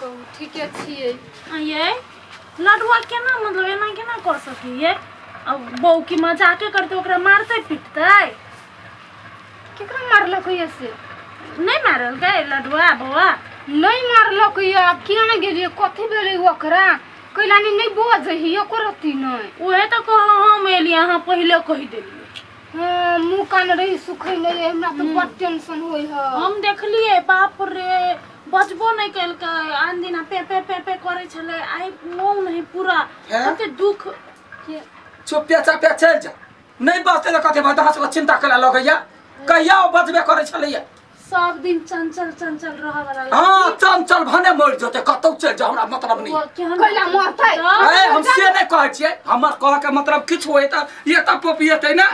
कहू ठीके छियै। ये लडुआ केना मतलब एना केना कर सकैए? अब बहू की मजाके करतै, ओकरा मारतै पिटतै? केकरा मारलक ये से? नहि मारलकै लडुआ बौआ? नहि मारलक ये। आब किया ने गेलियै? कथी भेलै ओकरा? कैलानी नहि बजै ही एको रत्ती नहि। उहे तऽ कह हम एलियै, अहाँ पहिले कहि देलियै। हाँ, मुँह कान रही सुखै नहि, हमरा तऽ बड़ टेंशन होइ है। हम देखलियै, बाप रे, बजबो नहि केलकै। आन दिना पे पे पे पे करै छलै, आइ मौन है पूरा। हैं? कते दुख। चुपे चापे चलि जा, नहि बजतै तऽ कथी भऽ? अहाँ सबके चिन्ता करै लगैया। कहिया ओ बजबे करै छलैया? सब दिन चंचल चंचल रहऽ वाला। हाँ, चंचल भने मरि जेतै, कतौ चलि जाउ, हमरा मतलब नहि। वो केहन कैला मरतै? ए, हम से नहि कहै छियै। हमर कहऽ के मतलब किछु होइ तऽ ये तऽ पोपियेतै ने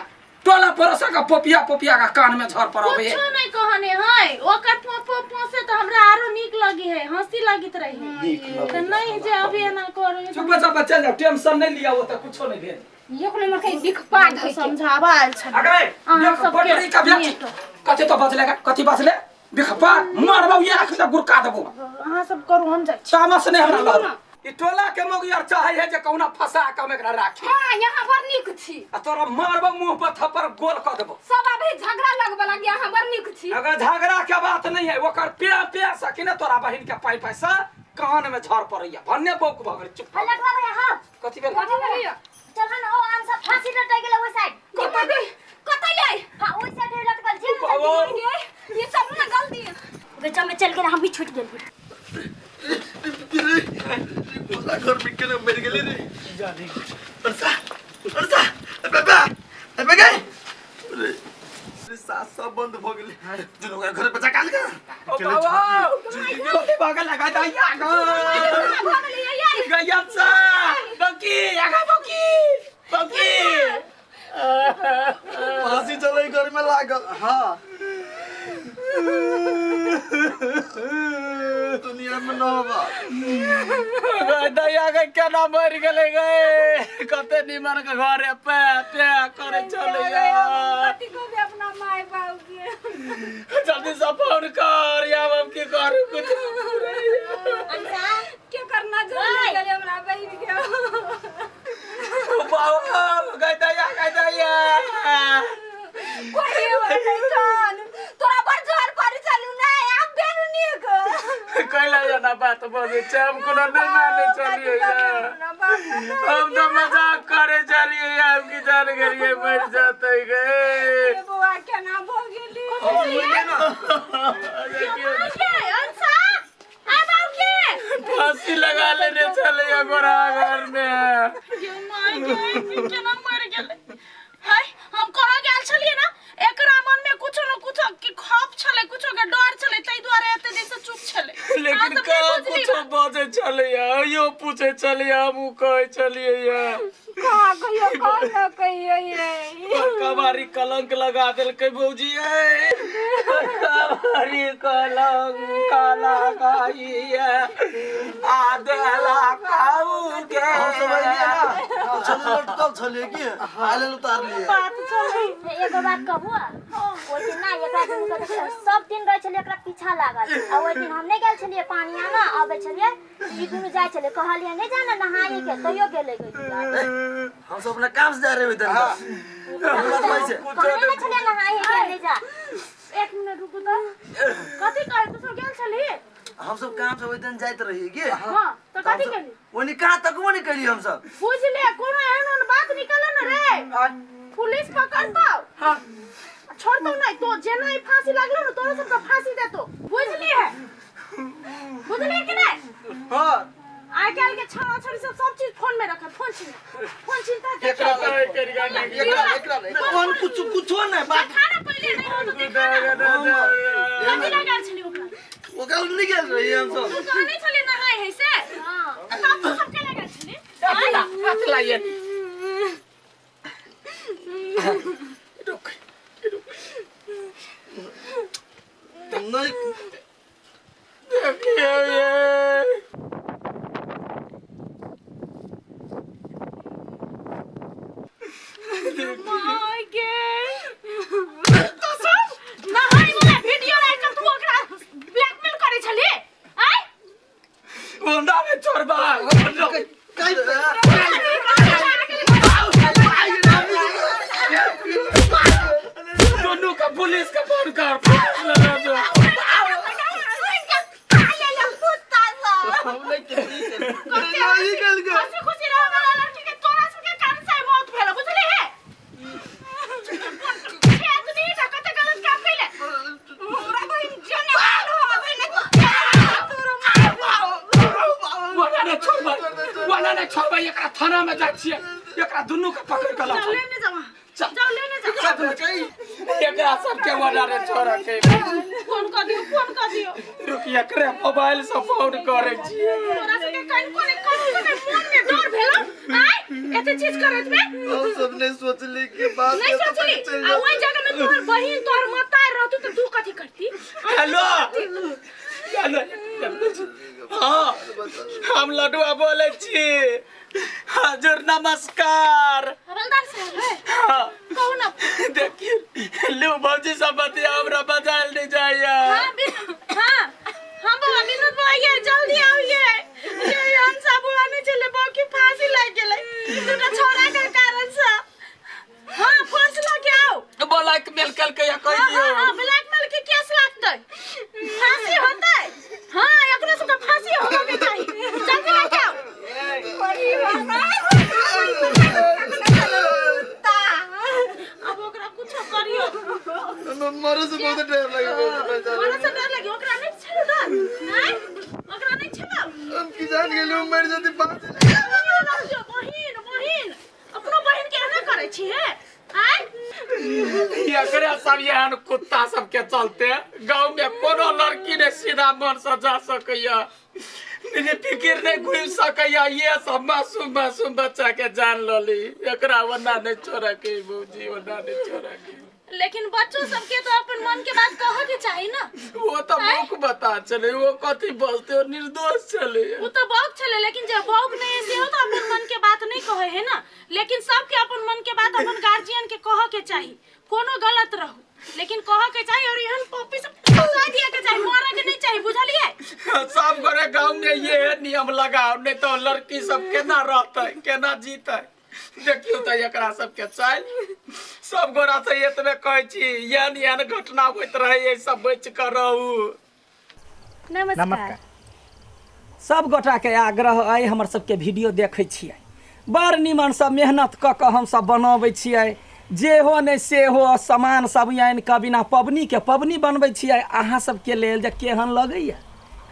टोला पड़ोसा के, पोपिया पोपिया के कान में झड़ पड़बै। कुछो नहीं कहने है। ओकर पो पो पो से तो हमरा आरो नीक लगी है, हंसी लगित रही। नीक लगैत। तऽ नहीं जे अभी एना करे। चुप चाप चलि जाउ, टेंशन नहि लिअ, ओतऽ कुछो नहि भेल। एक नंबर के दिखपा धइ के समझाबा आयल छलै। अगरे अहाँ देख, सबके पटरी का व्यक्ति नेट। कथी तो बजले? कथी बजले? बिखपा मारबौ, ये आँख से गुड़का देबौ। अहाँ सब करू, हम जाइ छी। तामस नहीं हमरा लग। ई टोला के मौगी आर चाहे है जे कहुना फंसा के हम एकरा राखी। हाँ, यहाँ बड़ नीक छी। आ तोरा मारबौ, मुंह पर थप्पड़ गोल कऽ देबौ। सब अभी झगड़ा लगबे लगी, अहाँ बड़ नीक छी। अगर झगड़ा के बात नहीं है, ओकर पे पे सकी ने तोरा बहिन के पाई पैसा कान में झड़ पड़ैया, भन्ने बौक भऽ गेल, चुप भऽ गेल। लटवा भैया, हाँ। कथी भेल? कथी भेलैया? चल हन, ओ आम सब फांसी लटक गेलै ओइ साइड। कतऽ गई? कतऽ गई? हाँ, ओइ साइड लटकल जे। बाबा। ये चलू ना जल्दी। बेचा में चल गेल, हम भी छूट गेल। गोला घर में केना मरि गेलै रे? जाने। अरसा, अरसा, अबे अबे गए रे रे, सास सब बंद भ गेलै। दुनू के घर बचा काल के। ओ बाबा, कथी भऽ गेल? लगा दैया गैया सा बकी आगा बकी बकी। फांसी चलै घर में लागल। हाँ, दुनिया में न होबा। दैया गे, केना मरि गेलै गे? कते निमन के घरे पे पे करे चलैया। कथी कहबै अपना माय बाबू के? जल्दी से फोन कर या हम की करू कुछ। के करना जल्दी गेलै हमरा बहिन के। बाबा गई दैया, गई दैया। कोई नहीं छन तोरा, बड़ जोर पर चलू नहीं आब बेनु नीक। कैला जना बात बजै छै? हम कोनो नहि मानै छलियै। हम तऽ मजाक करे छलियै। हम की जान गेलियै मरि जेतै गे। बौआ, केना भऽ गेली? फांसी लगा लेने छलैया गोरा घर में। गे माय गे, केना मरि गेलै? हाय, हम कह गेल छलियै ना, एकरा मन में कुछो न कुछो के खौफ छलै, कुछो के डर छलै, ताहि दुआरे एते दिन से चुप छलै। लेकिन अहाँ सब नहि कहाँ बुझली कुछो बात। बजै छलैया, यो पूछै छलैया, हमहूँ कहै छलियै। कहाँ कहियो कह न कहियो ये। बड़का भारी कलंक लगा देलकै भौजी, ए बड़का भारी कलंक लगाइए आ देला काऊ के। हम सब अइलियै ना, तो छलियै लटकल छलियै की आइले उतारलियै। बात छलै। एगो बात कहबो, ओहि दिन ना एकरा दुनू के देखले सब दिन रहै छलियै एकरा पीछा लागल, आ ओहि दिन हम नहि गेल छलियै पानी आनऽ, अबै छलियै ई दुनू जाइ छलै। कहलियै नहि जाना नहाय के, तैयो गेलै। हम सब अपना काम से जा रहे होते छै। कहने नहि छलियै नहाय के, नहि जा। एक मिनट रुकू तऽ, कथी कहै तू सब गेल छली? हम सब काम से ओहि दिन जाइत रहियै की। हाँ, तऽ कथी केली? ओनी कहाँ तकबो नहीं कैलियै हम सब। बुझले, कोनो एहन ओहन बात निकल न रे, पुलिस पकड़तौ, हाँ। छोड़तौ नहीं। तो जेना ही फांसी लागलो न, तोरो सबके फांसी देतो। बुझली है, बुझली कि नहीं? हाँ। आइ काल्हि के छौड़ा छौड़ी सब सब चीज फोन में रखत। फोन छीन, फोन छीनता। एकरा एकरा एकरा कौन कुछ कुछो नहीं बात। खाना पहिले नहीं हो तो देखा ना। कथी लग गेल छली ओकरा? ओकरा नहीं गेल रहियै हम सब। तू कहने छली नहाय है से, तब तू सबके लग गेल छली? हाथ लाइए, रुक। नहीं। देखिए ये my गे, तो सब नहाय वाला वीडियो राख के तू ओकरा ब्लैकमेल करै छली? आय। ओना ने छोड़बा। दोनों का पुलिस का फोन कर, पुलिस लगा दो। खुशी खुशी रहे वाला लड़की के तोरा सबके कारण से मौत भेल, बुझली है? छे आदमी का कते गलत काम कैले। हमरा बहिन जने हमरा बहिन। ओना ने छोड़बा, ओना ने छोड़बा। एकरा थाना में जाइ छियै, एकरा दुनू के पकड़ के ला। जाओ लेने जाओ, जाओ लेने जाओ। एकरा सबके ओना ने छोड़ के। फोन कर दियो, फोन कर दियो। रुकिए, एकरे मोबाइल से फोन करै छियै। तोरा सबके कन कोने कन कोने मन में डर भेलो आय एते चीज करत में? हम सब नहीं सोचली कि बात नहीं सोचली। आ ओई जगह में तोहर बहिन, तोहर मतार रहतु त तू कथी करती? हेलो हेलो, हाँ, हम लडुआ बोलै छी। हजुर नमस्कार। हवलदार साहब है? हाँ। कहू ना। देखिए लू भौजी सब बतिया, हमरा बजायल नहीं जाइए। हाँ हाँ हाँ बाबा, विनोद बाबा ये जल्दी आओ। ये हम सब आने चले, बाबू की फांसी लग गेलै दूटा छोरा के कारण से। हाँ, फोर्स लगे आओ। ब्लैक मेल कल के कह हाँ। दियो। हाँ हाँ, ब्लैकमेल के केस लगतै, फांसी होतै। हाँ, एकरा सबके फांसी होबे के चाही। जल्दी लेके आओ। अब ओकरा कुछो करियो। मरे से बहुत डर लगे। मरे से डर लगे? ओकरा नहीं छेड़ो डर आय, ओकरा नहीं छेड़ो। हम की जान गेलू मर जती पाँच। बहिन, बहिन, अपनो बहिन के एना करै छी हे आय? एकरे सब एहन कुत्ता सबके चलते गांव में कोनो लड़की ने सीधा मन से जा सकैया, निजी फिकिर नहीं घूम सकैया। ये सब मासूम मासूम बच्चा के जान लली। एकरा ओना नहीं छोड़ा के भौजी, ओना नहीं छोड़ा के। लेकिन बच्चों सबके तो अपन मन के बात कह के चाही ना। वो तो मुख बता चले, वो कथी बजते, वो निर्दोष चले। वो तो बौक छले, लेकिन जे बौक नहीं है सेहो तो अपन मन के बात नहीं कहे है ना। लेकिन सबके अपन मन के बात अपन गार्जियन के कह के चाही, कोनो गलत रहू लेकिन कह के चाही। और एहन पप्पी सब फंसा दिया के चाही, मारे के नहीं चाही, बुझलिए? सब गोरे गांव में ये नियम लगाओ, नहीं तो लड़की सब केना रहते, केना जीते? देखियो तो एकरा सबके चालि। सब गोरा से एतबे कहै छी, एहन एहन घटना होइत रहे, सब बचि कऽ रहू। नमस्कार। नमस्कार। सब गोटाके आग्रह अइ, हमर सबके वीडियो देखै छियै, बड़ निमनसँ मेहनत कऽ कऽ हमसब बनबै छियै। जे हो नहि से हो, सामान सब आनि कऽ बिना पबनीके पबनी बनबै छियै अहाँ सबके लेल। जे केहन लगैया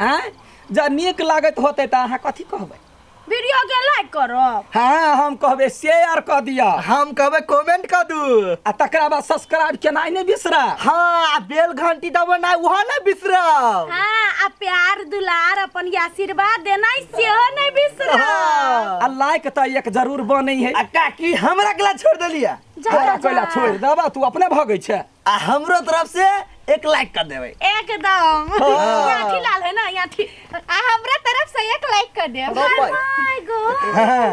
आँय, जँ नीक लागैत होतै तऽ अहाँ कथी कहबै? वीडियो के लाइक करब। हाँ, हम कहबै शेयर कऽ दिअ। हम कहबै कमेंट कऽ दू। आ तकरा बाद सब्सक्राइब केनाइ नहि बिसरब। हाँ, आ बेल घंटी दबेनाइ ओहो नहि बिसरब। हाँ, आ प्यार दुलार अपन आशीर्वाद देनाइ सेहो नहीं बिसरब। हाँ। आ लाइक तऽ एक जरूर बनै है। आ काकी, हमरा केला छोड़ देलियै? तोरा कोइला छोड़ि देबा, तू अपने भगै छै। आ हमरो तरफ से एक लाइक कर देबै। एकदम। यहाँ लाल है ना यहाँ। आ हमरा तरफ से एक लाइक कर देब। My God. हाँ।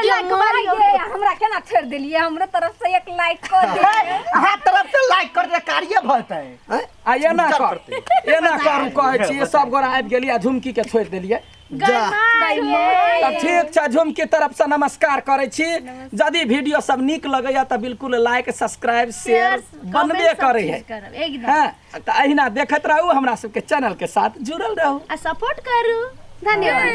लाइक मारियो, हमरा केना छोड़ देलिए? हमरो तरफ से एक लाइक कर दे। अहाँ तरफ से लाइक कर दे, कार्य भलतै। आ एना कर, एना करू कहै छी। सब गोरा आबि गेलियै आ झुमकी के छोड़ि देलियै। तऽ ठीक छै, झुमकी तरफ से नमस्कार करै छी। यदि वीडियो सब नीक लगैया तऽ बिल्कुल लाइक, सब्सक्राइब, शेयर बनबे करै है। करब एकदम। हाँ, तऽ अहिना देखैत रहू, हमरा सबके चैनल के साथ जुड़ल रहू आ सपोर्ट करू। धन्यवाद।